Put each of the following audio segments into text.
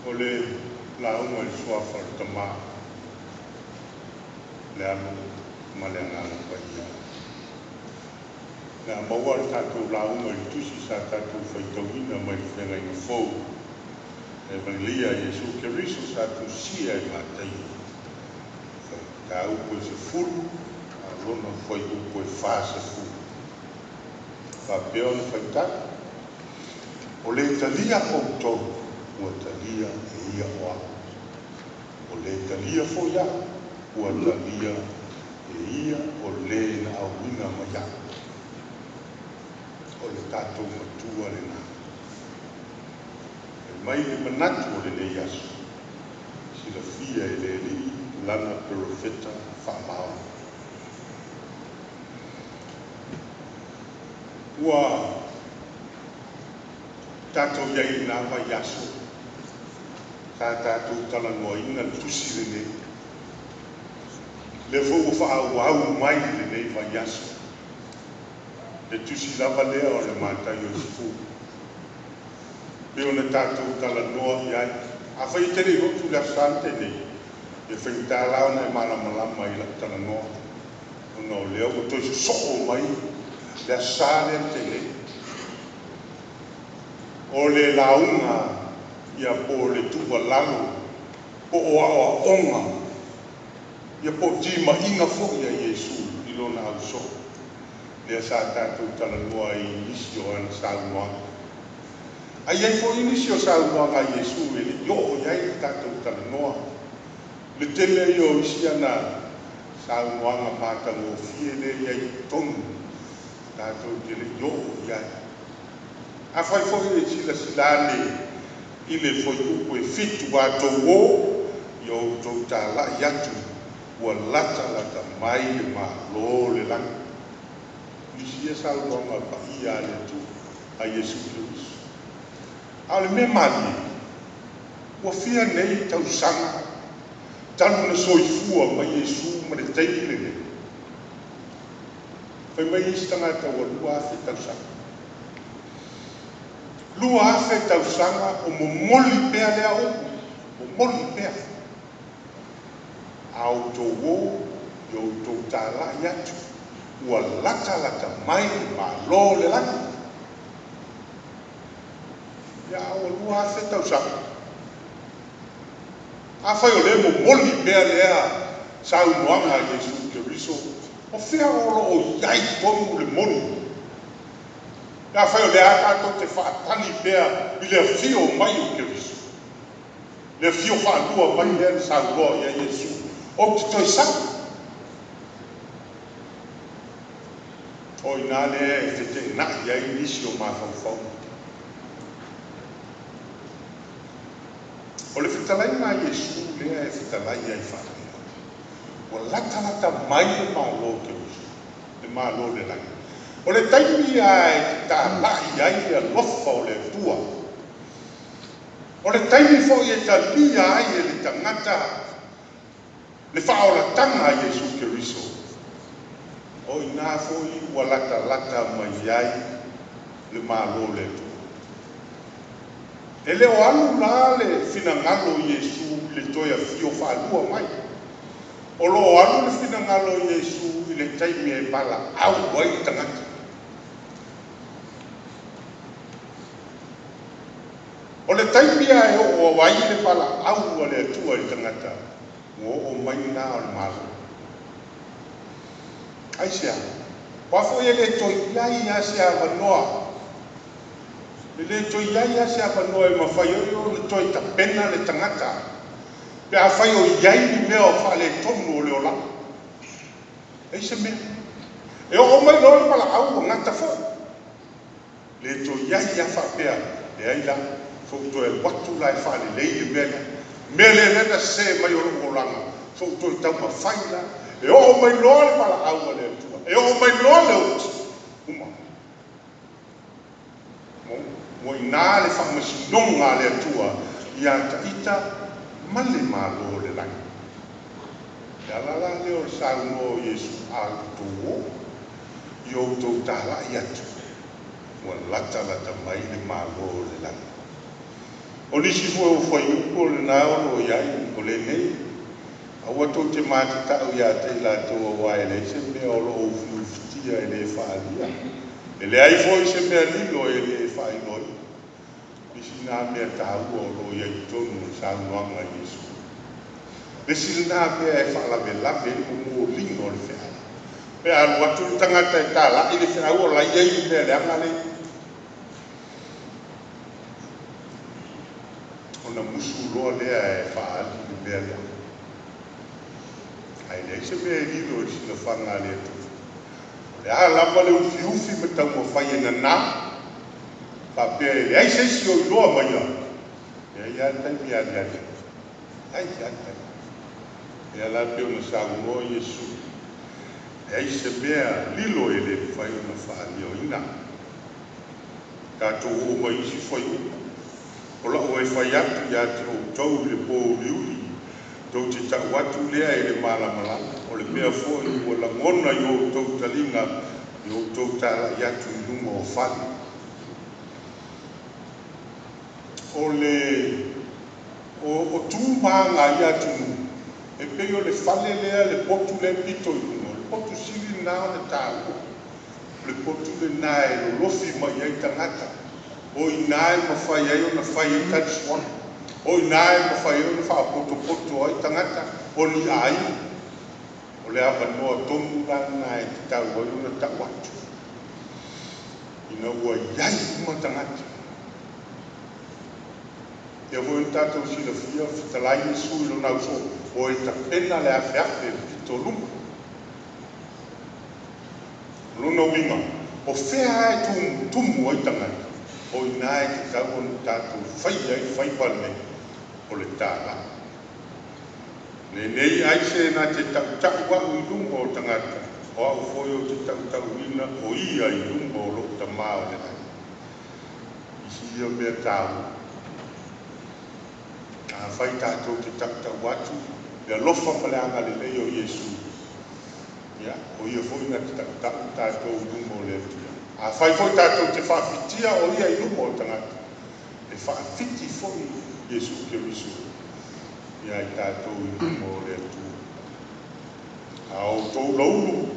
O le lauga i le Suafa o le Tama, le Alo ma le Agaga Paia. Le a maua le tatou lauga i le tusi sa tatou faitauina mai le Feagaiga Fou, Evagelia a Iesu Keriso sa tusia e Mataio, fuaiupu e 10 a o lona fuaiupu e 40. Faapea ona faitau: O le talia outou, ua talia e ia o au. O le talia foi au, ua talia e ia o le na auina mai au. O le tatou Matua lena. Fai mai le manatu o lenei aso, silafia e le Alii lana perofeta faamaoni. Ua tatou i ai i lena vaiaso sa tatou talanoaina le tusi lenei. Lea foi ua faaauau mai i lenei vaiaso le tusi lava lea o le Mataio e 10. Pei ona tatou talanoa i ai. Afai e te le i lotu i le Aso Sa na tea nei, e faigata la ona e malamalama i lau talanoa, ona o lea ua toe sosoo mai le Aso Sa lea na tea nei. O le lauga ia po o le tuualalo po o aoaoga ia po o timaiga foi a Iesu i lona ausoo, lea sa tatou talanoa ai i nisi o ana saunoaga. Ae i ai foi nisi o saunoaga a Iesu e le i oo i ai le tatou talanoa. Le tele ia o isi ana saunoaga matagofie lea e i ai i totonu, tatou te le i oo i ai. Afai foi e silasila ane i le fuaiupu e 7, a outou o, ia outou talai atu, ua latalata mai le Malo o le lagi. Nisi ia saunoaga paia a le Atua, a Iesu Keriso. A o le mea malie, ua fia nei tausaga talu ona soifua mai Iesu ma le taimi lenei? Fai mai isi tagata ua 2000 tausaga. 2000 tausaga o momoli pea lea upu, momoli pea. A outou o, ia outou talai atu, ua latalata mai le Malo o le lagi. Ia, a ua 2000 tausaga. Afai o lea momoli pea lea saunoaga a Iesu Keriso, o fea o lo o i ai tonu le moni? Pe afai o lea tatou te faatali pea i le afio mai o Keriso, le afio faalua mai lea na saunoa i ai Iesu, ou te toe sau. O i ina lea e feteenai ai nisi o mafaufauga. O le fetalaiga a Iesu lea e fetalai ai faapea, ua latalata mai le Malo o Keriso, le Malo o le lagi. O le taimi lava e talai ai le alofa o le Atua, o le taimi foi e talia ai e le tagata le faaolataga a Iesu Keriso, o i ina foi ua latalata mai ai le Malo o le Atua. E le o alu la le finagalo o Iesu i le toe afio faalua mai. O lo o alu le finagalo o Iesu i le taimi e valaau ai le tagata. O le taimi lava e oo ai le valaau a le Atua i le tagata, ua oo mai lena o le Malo. Aisea? Aua foi e le toe i ai lava se avanoa, e le toe i ai lava se avanoa e mafai ai ona toe tapena le tagata pe afai o i ai ni mea o faaletonu o le olaga. E leai se mea. E oo mai loa le valaau ua gata foi. Le toe i ai lava faapea, leai la, se i ou toe alu atu la e faalelei le mea lea. Mea lea lea na sese mai o lou olaga, se i ou toe taumafai la. E oo mai loa le valaau a le Atua, e oo mai loa le oti, uma. Ua i ina le faamasinoga a le Atua ia ita ma le Malo o le lagi. Le ala la lea o le saunoa o Iesu, a outou o, ia outou talai atu, ua latalata mai le Malo o le lagi. O nisi foi o fuaiupu o lena o lo o i ai o lenei, aua tou te matatau ia te i latou auā e leai se mea o lo o ufiufitia e le faaalia, e leai foi se mea lilo e le faailoaina. Isi na mea taua o lo o i ai i totonu o le saunoaga a Iesu. Le isi lena mea e faalavelave ai le momoliga o le feau. Pe a alu atu le tagata e talai le feau o la e i ai le mea leaga lea e i ai. Ona musu loa lea e faaali le mea leaga. Ae leai se mea e lilo i le silafaga a le Atua. O le a lava le ufiufi ma taumafai e nana, faapea e leai se isi o iloa maia, e i ai lava le taimi e aliali ai. E leai lava le taimi. Lea la pei ona saunoa Iesu, leai se mea lilo e le mafai ona faalioina. Tatou oo mai i isi fuaiupu. O la'u e fai atu ia te outou i le po uliuli, tou te ta'u atu lea i le malamalama. O le mea foi ua lagona i o outou taliga, ia outou tala'i atu i luga o fale. O le o tu ma aga a ia atunuu, e pei o le fale lea, le potu lea e pito i luga, o le potu sili lena ona taua. O le potu lena e lolofi mai ai tagata. O i ina e mafai ai ona fai ai talisoaga. O i ina e mafai ai ona faapotopoto ai tagata o ni aiga. O le avanoa tonu la lena e tatau ai ona ta'u atu, ina ua i ai uma tagata. Ia foi na tatou silafia, fetalai Iesu i lona ausoo, o e tapena le afeafe i le pito luma. O lona uiga, o fea e tumutumu ai tagata, o i ina e tatau ona tatou faia ai faiva lenei, o le tala'i. Lenei ai se na te ta'uta'u a'u i luma o tagata, o a'u foi ou te ta'uta'uina o ia i luma o lo'u Tamā o le lagi. Isi ia mea taua. Afai tatou te ta'uta'u atu le alofa ma le agalelei o Iesu, ia, o ia foi na te ta'uta'u tatou i luma o le Atua. Afai foi tatou te faafitia o ia i luma o tagata, e faafiti foi Iesu Keriso ia i tatou i luma o le Atua. A outou laulu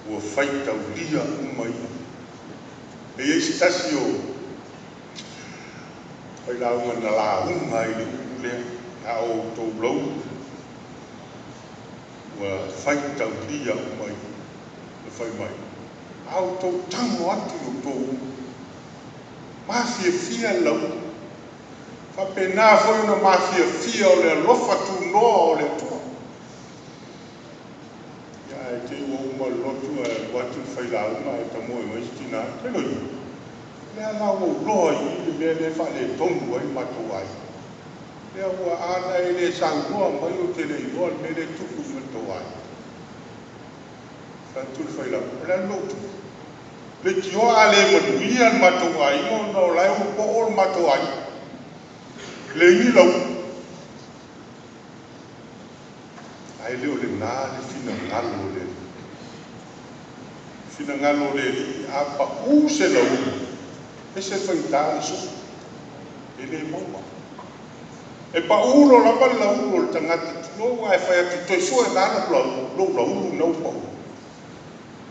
ua faitaulia uma ia. E i ai se tasi o failauga na lauga ai i le upu lea, a outou laulu ua faitaulia uma ia. Na fai mai, a outou tago atu i outou uma, mafiafia le laulu, faapena foi ona mafiafia o le alofa tunoa o le Atua. Ia, ae te i ua uma le lotu ae alu atu le failauga ae tamoe mai si tinā, tailo ia, lea la ua ou iloa i i le mea lea e faaletonu ai le matou aiga. Lea ua ana e le saunoa mai ou te le iloa le mea lea e tupu i matou aiga. Fai atu le failauga, o le a le mea ua tupu? Leitioa a le manuia le matou aiga ona o la e ua po'o le matou aiga. Leai ni laulu. Ae le o lena le finagalo o le Alii. Finagalo o le Alii, a pa'u se laulu, ese le faigata le sue, e le maua. E pa'u loa lava le laulu o le tagata, tulou, ae fai atu, toe sue la lou laulu na ua pa'u.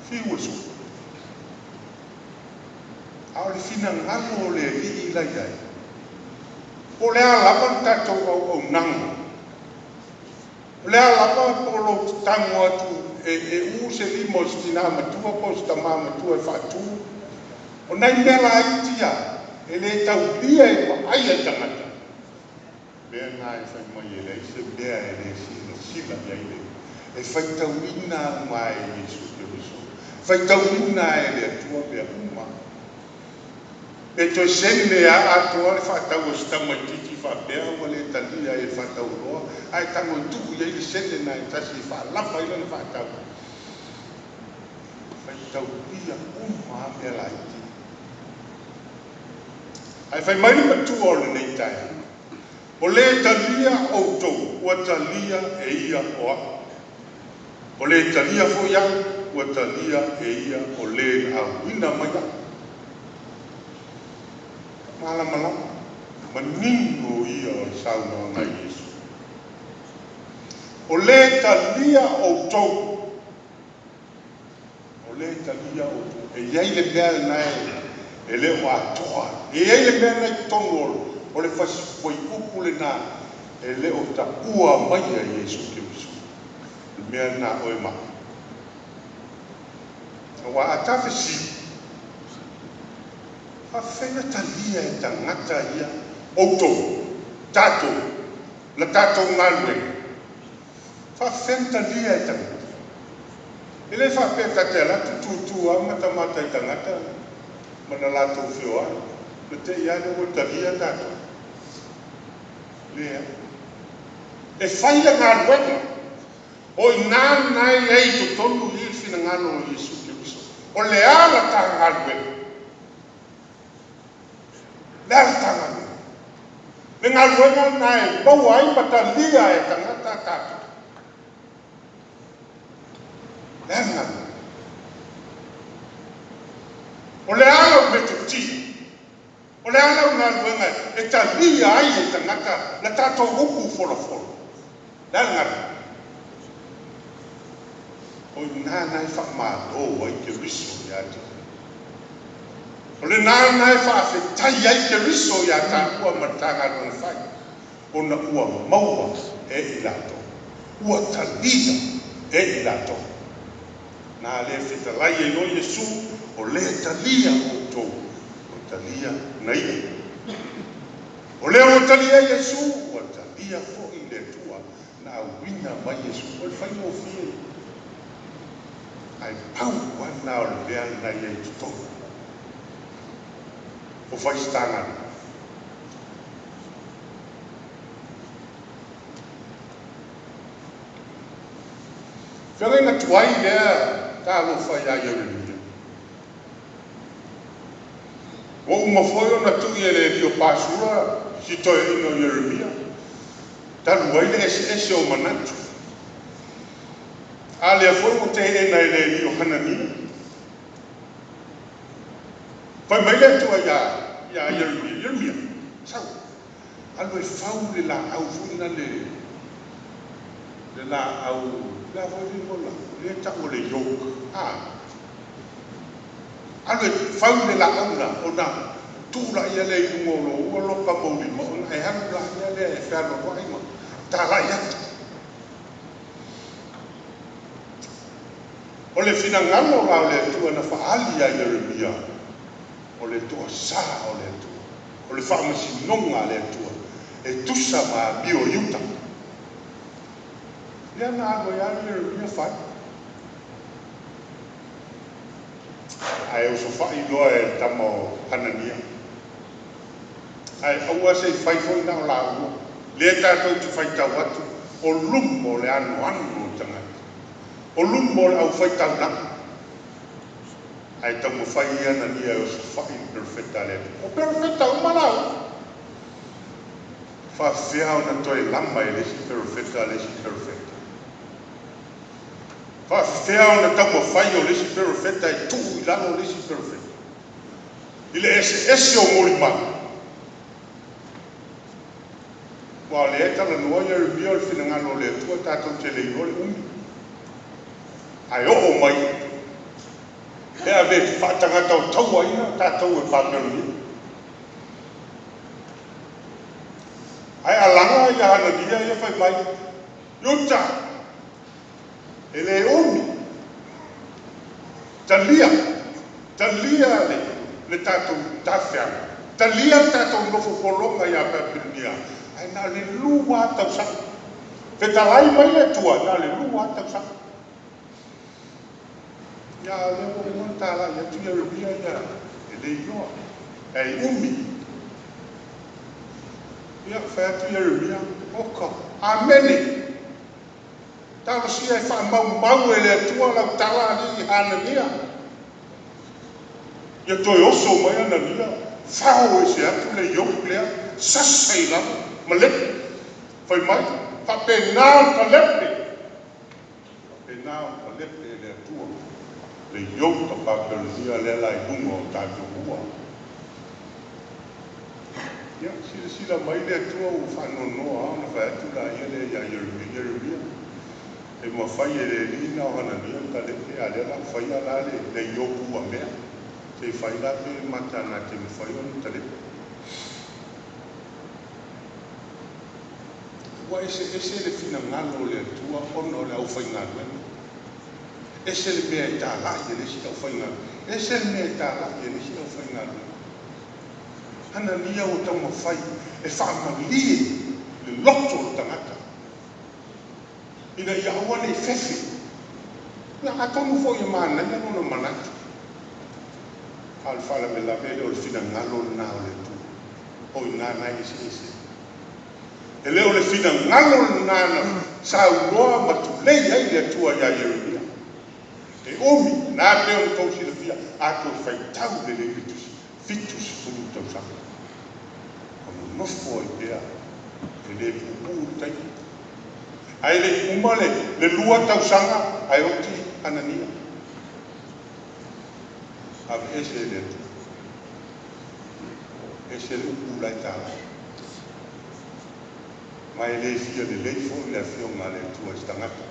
Fiu e sue. A o le finagalo o le Alii la i ai, po o le a lava le tatou auaunaga, o le a lava po o lou tago atu e u se lima o se tinā matua po o se tamā matua e faatu, o nai mea laiti ia e le taulia e vaai a le tagata, mea na e fai mai e leai se mea e le silasila i ai le e faitauina uma e Iesu Keriso, faitauina e le Atua mea uma. Pe toe sene a atoa le faatau o se tamaitiiti faapea ua le talia e le faatauloa, ae tago e tuu i ai le sene na e tasi e faalava ai lana faatau. Faitaulia uma a mea laiti. Ae fai mai le matua o lenei taeao, o le talia outou ua talia e ia o a'u. O le talia foi a'u ua talia e ia o le na auina mai a'u. Malamalama. Manino ia o le saunoaga a Iesu. O lē talia outou, o lē talia outou. E i ai le mea lena e le o atoa. E i ai le mea lena i totonu o le fasi fuaiupu lena e le o taua mai e Iesu Keriso. O le mea lena a oe ma au. Aua a ta fesili, faafefea ona talia e tagata ia outou, tatou, la tatou galuega? Faafefea ona talia e tagata? E le faapea ta te alu atu tutu lava matamata i tagata ma na latou feoai, na te i lava lea ua talia tatou. Leai. E fai le galuega. O i ina lena e i ai i totonu i i le finagalo o Iesu Keriso. O le a la ta galuega? O le a la ta galuega? Le galuega lena e maua ai ma talia e tagata tatou. O le a le galuega? O le a lau metotia? O le a lau galuega e talia ai e tagata la tatou upu folafola? O le a le galuega? O i ina lena e faamalo ai Keriso ia te oe. O lena lena e faafetai ai Keriso ia taua ma le ta galuega fai, ona ua maua e i latou, ua talia e i latou. Na lea e fetalai ai loa Iesu, o lē talia outou, ua talia na ia. O lea ua talia Iesu, ua talia foi le Atua na auina mai Iesu. O le faigofie ia. Ae pau lava lena o le mea lena e i ai i totonu o fai se ta galuega. Feagaiga tuai lea talofa ia Ieremia. Ua uma foi ona tui e le alii o Pasura si toeaina o Ieremia, talu ai le eseese o manatu. A lea foi ua teena e le alii o Hanania. Fai mai le Atua ia Ieremia, Ieremia, sau, alu e fau le laau foi lena le le laau, le a foi le igoa o le laau, lea e tau o le yoke, a? Alu e fau le laau lena ona tuu laia lea i luga o lou ua loka ma ou lima ona e alu laia lea e fealoaloai ma talai atu. O le finagalo la o le Atua na faaali ia Ieremia, o le toasā o le Atua, o le faamasinoga a le Atua e tusa ma amio Iuta. Lea na alu ai lava Ieremia fai. Ae osofai loa e le tama o Hanania. Ae aua se i fai foi na o laua. Lea tatou te faitau atu o luma o le anoano o tagata. O luma o le aufai-taulaga. Ae taumafai Hanania e osofai le perofeta a le Atua. O perofeta uma laua. Faafefea ona toe lama e le isi perofeta le isi perofeta? Faafefea ona taumafai o le isi perofeta e tuu i lalo le isi perofeta? I le eseese o molimau. Aua o lea e talanoa Ieremia o le finagalo o le Atua tatou te le iloa le umi. Ae oo mai e ave faatagata o tauaina tatou e Papelonia. Ae alaga ia Hanania ia fai mai, Iuta, e le umi, talia, talia le tatou tafeaga, talia le tatou nofo pologa ia Papelonia, ae na o le 2 tausaga. Fetalai mai le Atua, na o le 2 tausaga. Ia o lea ua uma ona talai atu Ieremia ia e le iloa, ae umi. Ia fai atu Ieremia, oka, amene. Talosia e faamaumau e le Atua lau tala alii Hanania. Ia toe oso mai Hanania, fao ese atu le yoke lea, sasa i lalo, ma lepe. Fai mai, faapena ona talepe. Faapena ona talepe e le Atua le yoke a Papelonia lea la i luga o tatou ua. Ia, silasila mai le Atua ua faanoanoa lava ona fai atu laia lea ia Ieremia, Ieremia, e mafai e le alii lena o Hanania ona talepe, a o lea o le a ou faia la le leio puamea, se i fai la pe mata na te mafai ona talepe. Ua eseese le finagalo o le Atua ona o le aufaigaluega. Ese le mea e talai e le isi aufaigaluega, ese le mea e talai e le isi aufaigaluega. Hanania ua taumafai e faamalie le loto o le tagata ina ia aua ne i fefe. Ia, atonu foi e manaia lona manatu, a o le faalavelave e le o le finagalo lena o le Atua. O i ina la e eseese ai. E le o le finagalo lena na saunoa ma tulei ai le Atua ia Ieremia. E umi, lena pei ona outou silafia, a toe faitau lelei le tusi, 70 tausaga. O nonofo ai pea, e le puupuu le taimi. Ae le i uma le 2 tausaga ae oti Hanania. Aveese e le Atua. Ese le upu la e talai. Ma e le fia lelei foi le Afioga a le Atua i se tagata.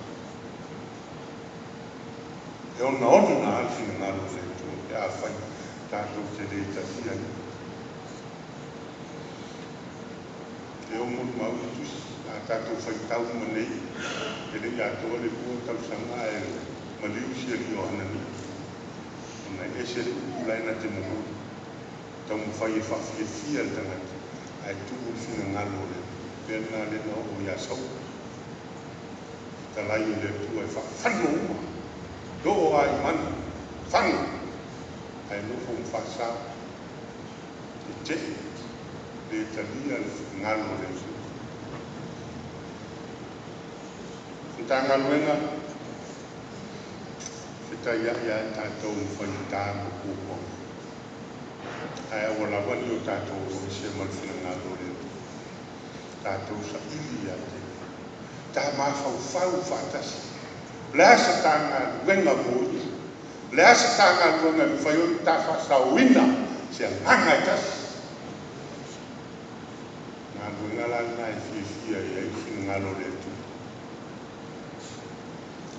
E ogaoga lava le finagalo o le Atua pe afai tatou te le talia ai. E molimau le tusi, a tatou faitau uma nei, e le i atoa le 2 tausaga ae maliu si alii o Hanania. Ona e ese le upu la e na te momoli. Taumafai e faafiafia le tagata, ae tuu le finagalo o le Atua. Lea lena lea na oo ia Saulu. Fetalai o le Atua e faafano uma. E oo lava i manu, fano, ae nofo ma faasa. Tetee, le talia le finagalo o le Atua. Matagaluega, fetaiai lava tatou ma faigata ma puapuaga. Ae aua lava ne i o tatou o ese ma le finagalo o le Atua. Tatou saili ia te Ia. Ta mafaufau faatasi. O le a se ta galuega mo Ia? O le a se ta galuega e mafai ona ta faasaoina se agaga e tasi? Galuega la lena e fiafia i ai le finagalo o le Atua.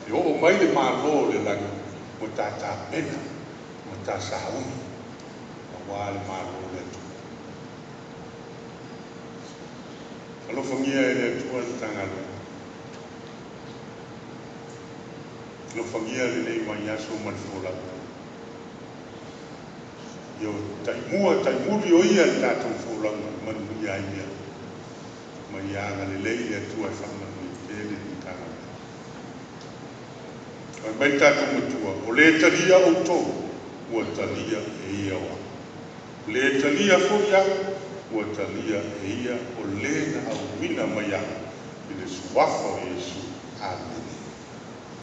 E oo mai le Malo o le lagi ua ta tapena ma ta sauni aua le Malo o le Atua. Alofagia e le Atua le Matagaluega. Alofagia lenei vaiaso ma le folauga. Ia taimua taimuli o ia le tatou folauga e manuia ai mea. Ma ia agalelei le Atua e faamanuia tele le Matagaluega. Fai mai le tatou Matua, o le talia outou, ua talia e ia o au. O le talia foi au, ua talia e ia o le na auina mai au i le suafa o Iesu. Amene.